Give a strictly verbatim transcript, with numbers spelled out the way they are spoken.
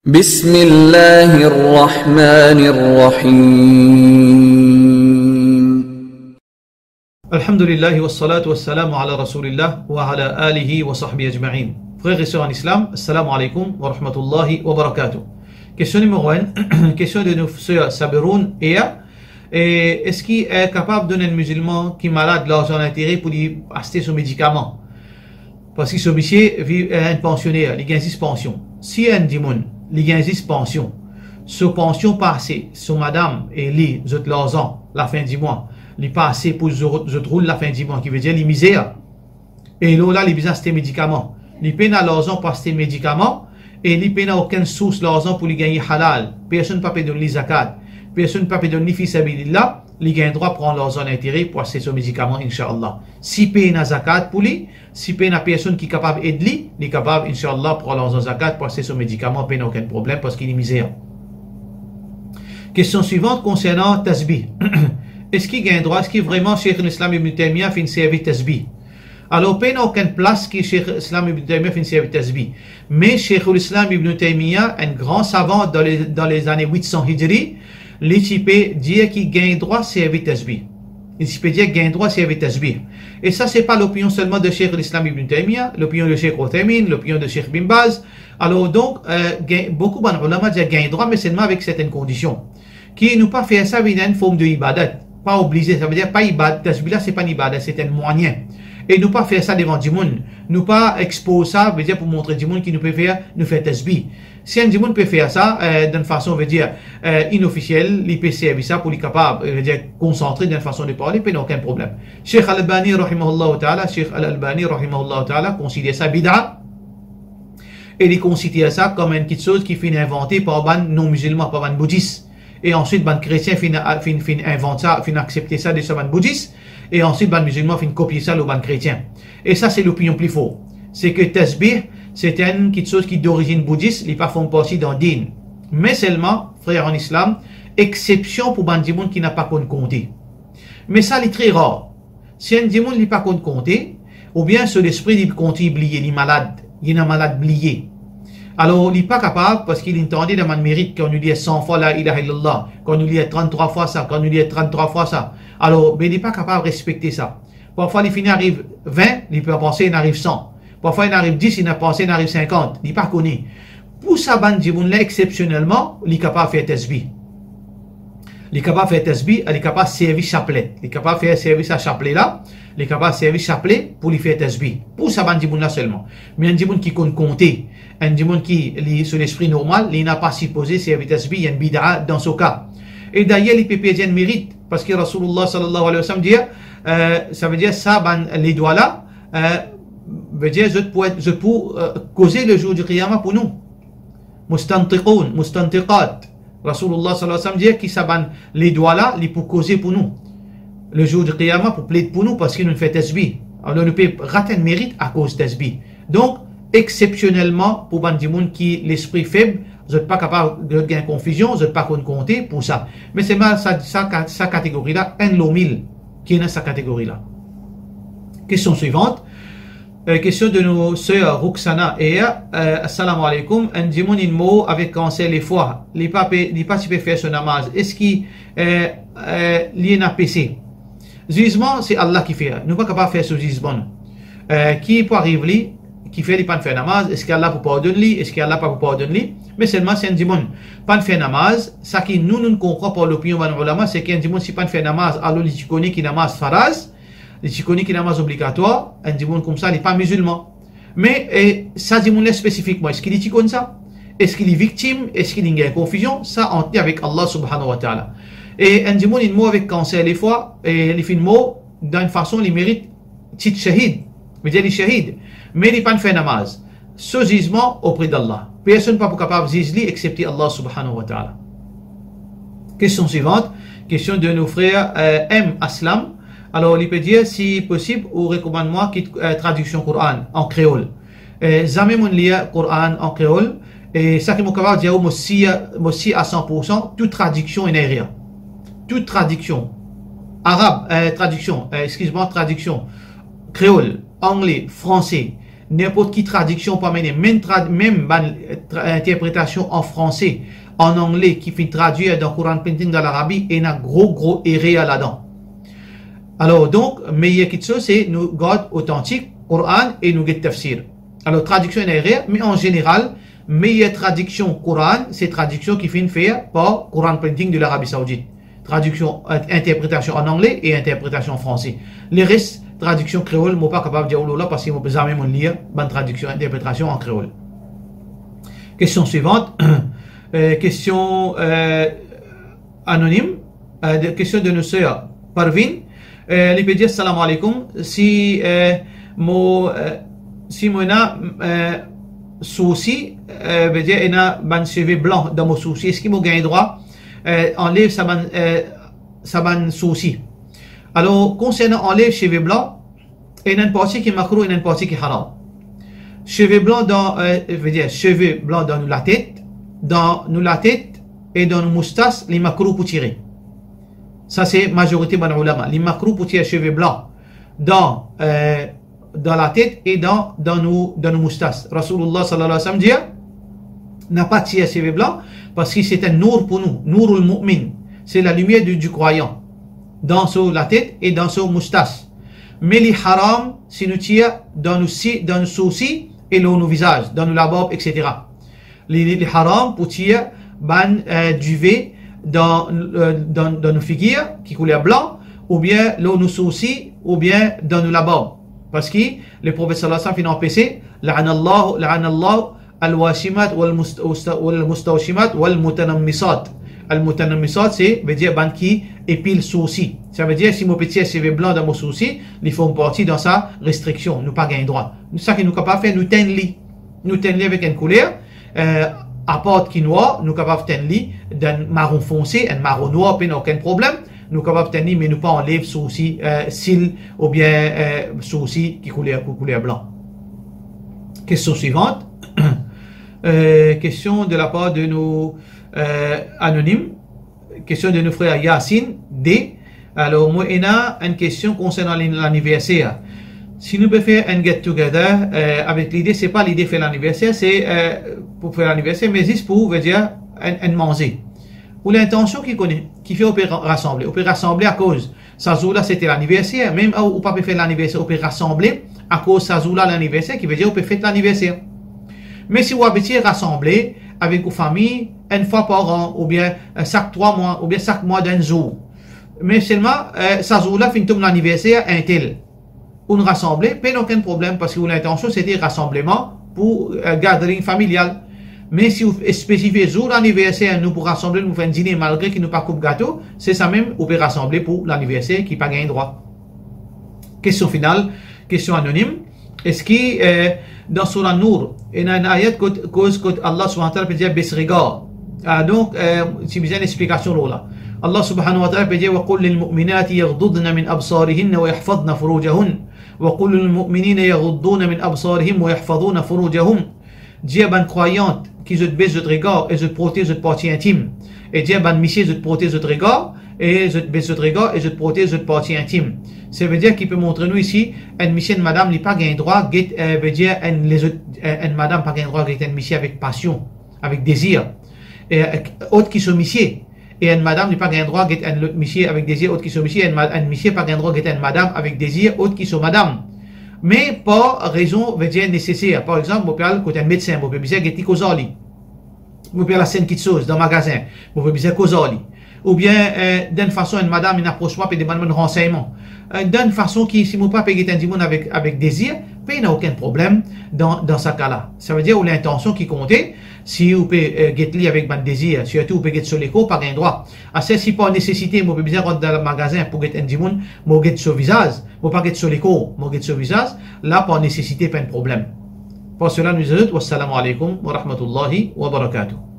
بسم الله الرحمن الرحيم. Alhamdulillah, wassalatu wassalamu ala rasoulillah, wa ala alihi wa sahbihi ajmain. Frer e ser an Islam, assalamu alaikum wa rahmatullahi wa barakatuh. Kestion nimero enn, kestion de nou ser Saberoun Ea. E eski, eh, kapav donn enn mizilman ki malad larzan lintere pou li aste so medikaman? Parski so misie viv, eh, enn pansioner, li gagn zis pansion. Si enn dimoun, li gagn zis pansion, so pansion pa ase, so madam e li, zot larzan lafin dimwa, li pa ase pou zot, zot roul lafin dimwa, ki vedir li mizer. E lor la, li bizin aste medikaman. Li pena larzan pou aste medikaman, e li pena okenn sours larzan pou li gagne halal. Personn pa pe donn li zakat. Personn pa pe donn li fi sabilillah. Li gagn drwa pran larzan lintere pou aste so medikaman, inshallah. Si pena zakat pou li, si pena personn ki kapav ed li, li kapav, inshallah, pran larzan zakat pou aste so medikaman, pena okenn problem, parski li mizer. Kestion swivant konsernan tasbih. Eski gagn drwa, eski vreman Sheikh al-Islam Ibn Taymiyyah finn servi tasbih? Alor, pena okenn plas ki Sheikh al-Islam Ibn Taymiyyah finn servi tasbih. Me Sheikh al-Islam Ibn Taymiyyah, enn gran savan dan le, dan lezane wit san Hijri, li ti pe dir ki gagn drwa servi tasbih. Li ti pe dir gagn drwa servi tasbih. E sa, se pa lopinion selman de Sheikh al-Islam Ibn Taymiyyah, lopinion de Sheikh Uthaymin, lopinion de Sheikh Bin Baz. Alor, donk, eh, gagn, boukou bann oulama dir gagn drwa, me selman avek sertenn kondision. Ki nou pa fer sa vinn enn form de ibadat. Pa oblize, savedir pa ibad-, tasbih la, se pa enn ibadat, se enn mwayin. E nou pa fer sa devan dimoun. Nou pa expoz sa, vedir pou montre dimoun ki nou pe fer, nou fer tasbih. Si enn dimoun pe fer sa, eh, dan enn fason, vedir, eh, inofisiel, li pe servi sa pou li kapav, eh, vedir konsantre dan enn fason de parle, pena okenn problem. Sheikh Al-Albani, rahimahullah ta'ala, Sheikh Al-Albani, rahimahullah ta'ala, konsider sa bid'a. E li konsider sa kom enn kiksoz ki finn invante par bann non-mizilman, par bann boudis. E answit, bann kretien finn, finn, finn invant sa, finn aksepte sa de sa bann boudis. E answit, bann mizilman finn kopie sa lor bann kretien. E sa, se lopinion pli for. Se ke tasbih, se enn kiksoz ki dorizinn boudis, li pa form parti dan din. Me selman, frer an Islam, exception pou bann dimoun ki napa konn konte. Me sa, li tre rar. Si enn dimoun li pa konn konte, oubien so lespri li kontign bliye, li malad, li ena malad bliye. Alor, li pa kapav, parski li tande dan bann merit, kan nou lir san fwa la ilaha illallah, kan nou lir tranntrwa fwa sa, kan nou lir tranntrwa fwa sa. Alor, be li pa kapav respekte sa. Parfwa li finn ariv vin, li pe panse inn ariv san. Parfwa inn ariv dis, inn panse inn ariv sinkant. Li pa kone. Pou sa bann dimoun la, exceptionnellement, li kapav fer tasbih. Li kapav fer tasbih, li kapav servi saplet. Li kapav fer servi sa saplet la, li kapav servi saplet pou li fer tasbih. Pou sa bann dimoun la selman. Me enn dimoun ki konn konte, enn dimoun ki, li, so lespri normal, li napa sipoze servi tasbih, enn bid'a dan so ka. E dayer, li pe perdi enn merit, parski Rasoulullah sallallahu alayhi wa sallam dir, eh, savedir sa bann ledwa la, eh, vedir zot pou et, zot pou, eh, koze le jour du qiyamah pou nou. Mustantiqoun, mustantiqat. Rasoulullah sallallahu alayhi wa sallam dir ki sa bann ledwa la, li pou koze pou nou. Le jour du qiyamah pou pled pou nou parski nou fer tasbih. Alor nou pe rat enn merit akoz tasbih. Donk, exceptionnellement, pou bann dimoun ki lespri feb, zot pa kapav, zot gagn konfizion, zot pa konn konte pou sa. Me selman sa, sa, sa kategori la, enn lor mil ki ena sa kategori la. Kestion swivant. Eh, kestion de nou ser Ruksana Ea, eh, assalamu alaikum. Enn dimoun inn mor avek kanser lefwa. Li pa pe, li pa ti pe fer so namaz. Eski, eh, eh, li ena pese? Zizman, se Allah ki fer. Nou pa kapav fer so zizman nou. Eh, ki pou ariv li, ki fer li pa'nn fer namaz, eski Allah pou pardonn li, eski Allah pa pou pardonn li? Me selman si enn dimoun pa'nn fer namaz, sa ki nou, nou konpran par lopinion bann oulama, se ki enn dimoun si pa'nn fer namaz, alor li ti kone ki namaz faraz, li ti kone ki namaz obligatwar, enn dimoun koumsa, li pa mizilman. Me, e, sa dimoun la spesifikman, eski li ti konn sa? Eski li viktim? Eski li gagn konfizion? Sa ant li avek Allah subhanahu wa ta'ala. E enn dimoun inn mor avek kanser lefwa, e li finn mor dan enn fason li merit tit shahid, vedir li shahid, me li pa'nn fer namaz. So zizman opre d'Allah. Personn pa pou kapav ziz li exsepte Allah subhanahu wa ta'ala. Kestion swivant, kestion de nou frer, eh, M Aslam. Alor, li pe dir, si posib, ou rekomann mwa ki, eh, tradiksion Koran an kreol. Eh, zame mo'nn lir Koran an kreol. E sa ki mo kapav dir ou, mo sir, mo sir a san pour san, tou tradiksion ena erer. Tou tradiksion. Arab, eh, tradiksion, eh, exkiz mwa, tradiksion kreol, angle, franse, Ninport ki tradiksion ou pe amenn, mem tra-, mem bann, eh, tra-, interpretasion an franse, an angle, ki finn tradwir dan Quran Printing dan Larabi, ena gro, gro erer ladan. Alor, donk, meyer kiksoz, se nou gard otantik Quran e nou get tafsir. Alor, tradiksion ena erer, me an zeneral, meyer tradiksion Quran, se tradiksion ki finn fer par Quran Printing de Larabi Saoudit. Tradiksion, eh, interpretasion an angle e interpretasion an franse. Leres, tradiksion kreol, mo pa kapav dir ou lor la, parski mo zame mo lir bann tradiksion, interpretasion an kreol. Kestion swivant. Eh, kestion, eh, anonim. Eh, de, kestion de nou ser Parvin. Eh, li pe dir, "Salam alaikum. Si, eh, mo, eh, si mo ena, eh, sousi, eh, vedir ena bann seve blan dan mo sousi, eski mo gagn drwa, eh, anlev sa bann, eh, sa bann sousi?" Alor, konsernan anlev seve blan, ena enn parti ki makrouh, ena enn parti ki haram. Seve blan dan, eh, vedir seve blan dan nou latet, dan nou latet e dan nou moustas, li makrouh pou tire. Sa se mazorite bann oulama. Li makrouh pou tir seve blan dan, eh, dan latet e dan, dan nou, dan nou moustas. Rasoulullah sallallahu alayhi wa sallam dir, napa tir seve blan, parski se enn nour pou nou, nourul mu'min. Se lalimier du, du croyant, dan so latet e dan so moustas. Me li haram si nou tir dan nou si, dan nou sousi e lor nou vizaz, dan nou labarb, et cetera. Li, li, li haram pou tir bann, eh, dive dan, eh, dan, dan nou figir, ki kouler blan, oubien lor nou sousi, oubien dan nou labarb. Parski Leprofet sallallahu alayhi wa sallam finn anpese, "La'anallahu, la'anallahu al-washimat wal must-, usta-, wal mustawshimat wal mutanammisat." Al-mutanammisat, se, vedir bann ki epil sousi. Savedir, si mo pe tir seve blan dan mo sousi, li form parti dan sa restriksion. Nou pa gagn drwa. Sa ki nou kapav fer, nou tenn li. Nou tenn li avek enn kouler, eh, apar ki nwar, nou kapav tenn li dan maron fonse, enn maron nwar, pena okenn problem. Nou kapav tenn li, me nou pa anlev sousi, eh, sil oubien, eh, sousi ki kouler, ki kouler blan. Kestion swivant. Eh, kestion de lapar de nou, eh, anonim. Kestion de nou frer Yasin D. Alor, mo ena enn kestion konsernan lin-, laniverser. Si nou pe fer enn get together, eh, avek lide, se pa lide fer laniverser, se, eh, pou fer laniverser, me zis pou, vedir, enn, enn manze. Ou lintansion ki kone, ki fer ou pe ra-, rasanble. Ou pe rasanble akoz sa zour la se te laniverser, mem ou, ou pa pe fer laniverser, ou pe rasanble akoz sa zour la laniverser, ki vedir ou pe fet laniverser. Me si ou abitie rasanble avek ou fami enn fwa par an, oubien, eh, sak trwa mwa, oubien sak mwa dan enn zour, me selman, eh, sa zour la finn tom laniverser entel, ou'nn rasanble, pena okenn problem, parski ou lintansion se te rasanbleman pou, eh, gathering familial. Me si ou spesifie zour laniverser nou pou rasanble, nou fer enn dine, malgre ki nou pa koup gato, se sa mem, ou pe rasanble pou laniverser ki pa gagn drwa. Kestion final, kestion anonim. Eski, eh, dan Sourah Nour, ena enn ayat kot, koz kot Allah subhanahu wa ta'ala pe dir bes regar? Ah, donk, eh, ti bizin enn explikasion lor la. Allah subhanahu wa ta'ala pe dir, "Wa qul lil mu'minati yaghdudna min absarihinna wa yahfazna furujahun. Wa qul lil mu'minina yaghdudna min absarihim wa yahfazuna furujahum." Dir bann krwayant ki zot bes zot regar e zot protez zot parti intim. E dir bann misie zot protez zot regar e zot bes zot regar e zot protez zot parti intim. Savedir ki pe montre nou isi, enn misie, enn madam, li pa gagn drwa get, eh, vedir enn lezot, eh, enn madam pa gagn drwa get enn misie avek pasion, avek dezir. E, eh, ot ki so misie. E enn madam, li pa gagn drwa get enn lot misie avek dezir ot ki so misie, enn ma-, enn misie pa gagn drwa get enn madam avek dezir ot ki so madam. Me par rezon, vedir neseser. Par exanp, mo pe al kot enn medsin, mo pe bizin get li koz ar li. Mo pe al aste enn kiksoz dan magazin, mo pe bizin koz ar li. Oubien, eh, dan enn fason, enn madam inn apros mwa, pe demann mwa ransegnman. Eh, dan enn fason ki, si mo pa pe get enn dimoun avek, avek dezir, pena okenn problem dan, dan sa ka la. Savedir ou lintansion ki konte, si ou pe, eh, get li avek bann dezir, sirtou ou pe get so lekor, pa gagn drwa. Aster, si par nesesite, mo pe bizin rant dan magazin pou get enn dimoun, mo get so vizaz, mo pa get so lekor, mo get so vizaz, la par nesesite, pa enn problem. Par sela, nou dir zot, wassalamu alaikum wa rahmatullahi wa barakatuh.